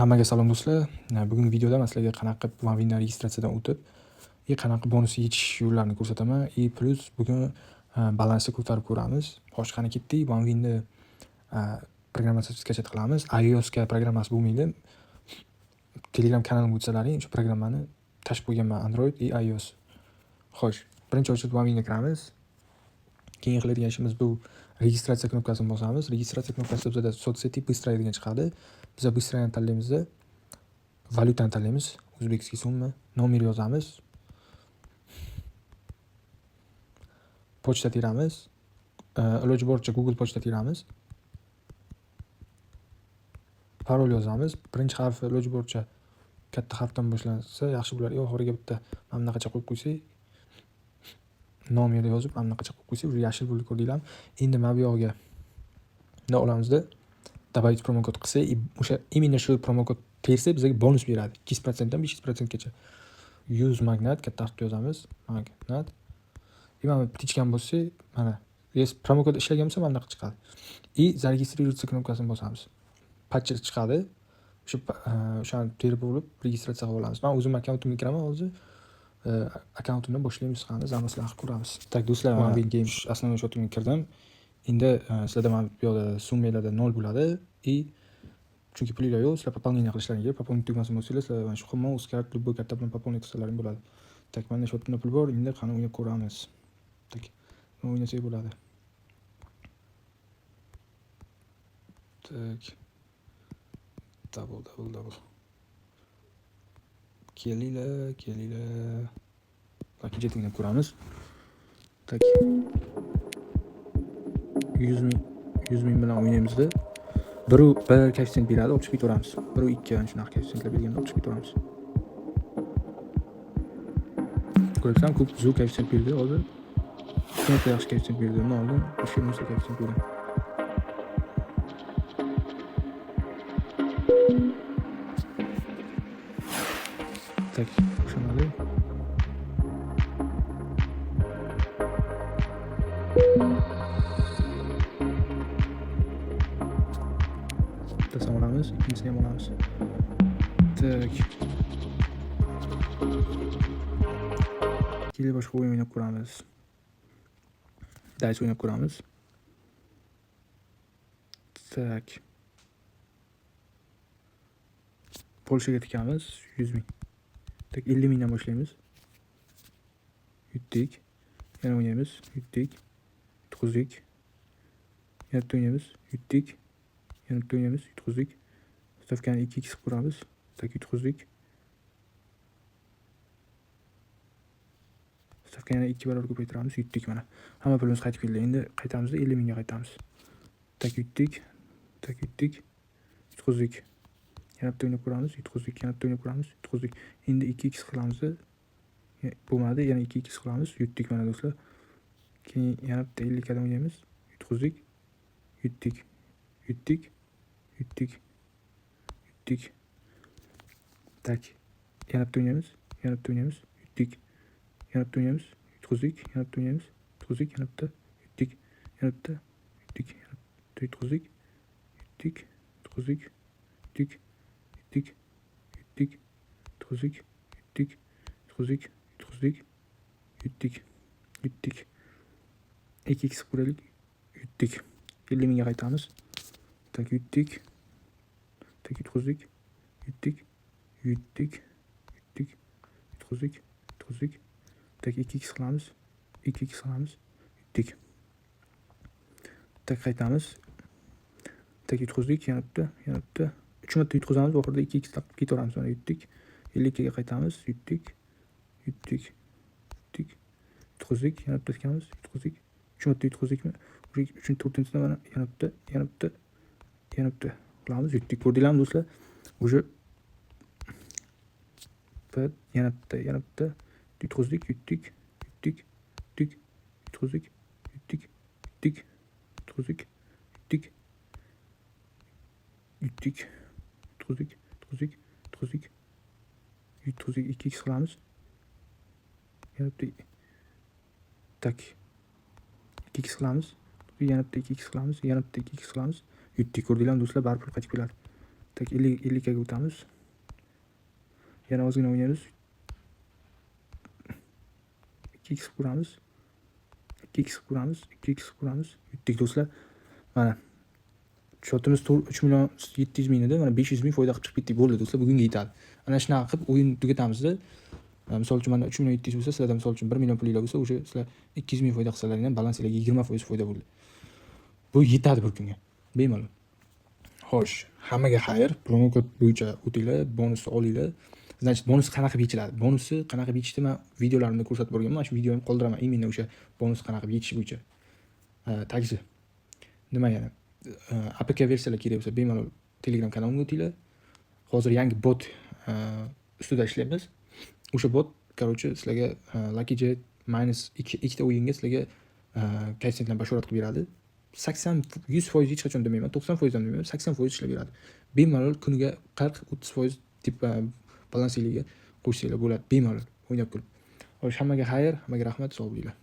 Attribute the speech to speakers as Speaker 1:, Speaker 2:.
Speaker 1: Hammaga salom do'stlar. Bugungi videoda men sizlarga qanaqa qilib OneWindan registratsiyadan o'tib, и qanaqa bonus yechish yo'llarini ko'rsataman. И плюс bugun balansni ko'tarib ko'ramiz. Xo'sh, qani ketdik. OneWinni programmasini скачать qilamiz. iOS ga programmasi bo'lmaydi. Telegram kanalimga o'tsalaring, o'sha programmani tashib qo'yganman Android и iOS. Xo'sh, birinchi ochib OneWinga kiramiz. Keyin qiladigan ishimiz bu registratsiya knopkasini bosamiz. Registratsiya knopkasida bizada соцсети быстрая degan chiqadi. Biza быстрая ni tanlaymizda valyutani tanlaymiz. Узбекский сумма, nomer yozamiz. Pochta teramiz. Iloji boricha Google pochta teramiz. Parol yozamiz. Birinchi harfi iloji boricha katta harfdan boshlansa yaxshi bo'lar. Oxiriga bitta mana bunaqacha qo'yib qo'ysak, nomer yozib mana bunaqacha qo'yib qo'ysak, уже yashil bo'ldi, ko'rdinglarmi? Endi mana bu yog'iga bunday olamizda добавить promokod qilsak, o'sha именно shu promokod tersak bizga bonus beradi. 200% dan 500% gacha. 100 magnat katta harfda yozamiz. Magnat. И mana птичкani bossak, mana если promokod ishlagan bo'lsa mana bunaqa chiqadi. И зарегистрироваться knopkasini bosamiz. Patcher chiqadi. O'sha o'shani terib bo'lib registratsiya qilib olamiz. Men o'zim akkauntimga kiraman hozir. Akkauntimdan boshlaymiz, qani zamaslar qilib ko'ramiz. Так do'stlar, OneWin Games основной счетimga kirdim. Endi sizlarda mana bu yoqda summalarda 0 bo'ladi. И chunki pulinglar yo'q, sizlar пополнение qilishlaring kerak. Пополнить tugmasini bossanglar, sizlar mana shu Humo, Uzcard, любой karta bilan пополнить qilsalaring bo'ladi. Так, menda счетimda pul bor, endi qani o'ynab ko'ramiz. Так, nima o'ynasak bo'ladi? Так. Double, double, double. Kelinglar, kelinglar. Lucky Jet o'ynab ko'ramiz. Так. 100 ming, 100 ming bilan o'ynaymizda. 1 1 koeffitsient beradi, olib chiqib ketaveramiz. 1 2 ana shunaqa koeffitsiyentlar berganda olib chiqib ketaveramiz. Ko'ryapsan, ko'p zo'r koeffitsient berdi hozir. 2 marta yaxshi koeffitsient berdi. Undan oldin 3 marta koeffitsient berdi. Tak, o'xshamadi. Bittasini olamiz, ikkinchisini ham olamiz. Tak. Keling boshqa o'yin o'ynab ko'ramiz. Dice o'ynab ko'ramiz. Tak. Polshaga tikamiz 100 ming. Tak 50 mingdan boshlaymiz. Yutdik. Yana o'ynaymiz. Yutdik. Yutqizdik. Yana bitta o'ynaymiz. Yutdik. Yana bitta o'ynaymiz. Yutqizdik. Stavkani 2x qilib ko'ramiz. Tak yutqizdik. Stavkani yana 2 barobar ko'paytiramiz. Yutdik mana. Hamma pulimiz qaytib keldi. Endi qaytamizda 50 mingga qaytamiz. Tak yutdik. Tak yutdik. Yutqizdik. Yana bitta o'ynab ko'ramiz, yutqizdik, yana bitta o'ynab ko'ramiz, yutqizdik. Endi 2x qilamiz. Bo'lmadi, yana 2x qilamiz, yutdik mana do'stlar. Keyin yana bitta 50 kadan o'ynaymiz, yutqizdik, yutdik, yutdik, yutdik, yutdik. Tak, yana bitta o'ynaymiz, yana bitta o'ynaymiz, yutdik, yana bitta o'ynaymiz, yutqizdik, yana bitta o'ynaymiz, yutqizdik, yana bitta, yutdik, yana bitta, yutdik, yana bitta yutqizdik, yutdik, yutqizdik, yutdik, yutdik, yutdik, yutqizdik, yutdik, yutqizdik, yutqizdik, yutdik, yutdik. 2x qilib ko'raylik, yutdik. 50 mingga qaytamiz. Tak yutdik. Tak yutqizdik, yutdik, yutdik, yutdik, yutqizdik, yutqizdik. Tak 2x qilamiz, 2x qilamiz, yutdik. Tak qaytamiz. Tak yutqizdik, yana bitta, yana bitta. 3 marta yutqizamiz, oxirida 2x taqib ketaveramiz. Mana yutdik. 52 ga qaytamiz, yutdik, yutdik, yutdik, yutqizdik, yana bitta tikamiz, yutqizdik. 3 marta yutqizdikmi? Uchinchi, to'rtinchisida mana yana bitta, yana bitta, yana bitta qilamiz, yutdik. Ko'rdinglarmi do'stlar? Уже yana bitta, yana bitta yutqizdik, yutdik, yutdik, yutdik, yutqizdik, yutdik, yutdik, yutqizdik, yutdik, yutdik, yutqizdik, yutqizdik, yutqizdik, yutqizdik, 2x qilamiz. Yana bitta tak 2x qilamiz. Yana bitta 2x qilamiz, yana bitta 2x qilamiz. Yutdik, ko'rdinglarmi do'stlar, baribir qaytib keladi. Так, 50 50 ga o'tamiz. Yana ozgina o'ynaymiz. 2x qilib ko'ramiz. 2x qilib ko'ramiz. 2x qilib ko'ramiz. Yutdik, do'stlar. Mana. Счёт imiz 3 million 700 ming edi. Mana, 500 ming foyda qilib chiqib ketdik. Bo'ldi, do'stlar, bugunga yetadi. Ana shunaqa qilib o'yin tugatamizda. Misol uchun, mana, 3 million 700 bo'lsa, sizlarda, misol uchun, 1 million pulinglar bo'lsa, o'sha sizlar 200 ming foyda qilsalaring ham, balansinglarga 20% foyda bo'ldi. Bu yetadi bir kunga. Bemalol. Xo'sh, hammaga xayr. Promokod bo'yicha o'tinglar, bonusni olinglar. Значит, bonus qanaqa qilib yechiladi? Bonusni qanaqa qilib yechishni man videolarimda ko'rsatib borganman. Mana shu videoni qoldiraman. Именно o'sha bonus qanaqa qilib yechish bo'yicha. Также nima yana? APK versiyalar kerak bo'lsa, bemalol Telegram kanalimga o'tinglar. Hozir yangi bot ustida ishlaymiz. O'sha bot, короче, sizlarga Lucky Jet minus 2 ikkita o'yinga sizlarga koeffitsiyentlarni bashorat qilib beradi. 80, 100% hech qachon demayman, 90% ham demayman, 80% ishlab beradi. Bemalol kuniga 40-30% deb balansinglarga qo'shsanglar bo'ladi, bemalol o'ynab ko'rib. Xo'sh, hammaga xayr, hammaga rahmat, sog' bo'linglar.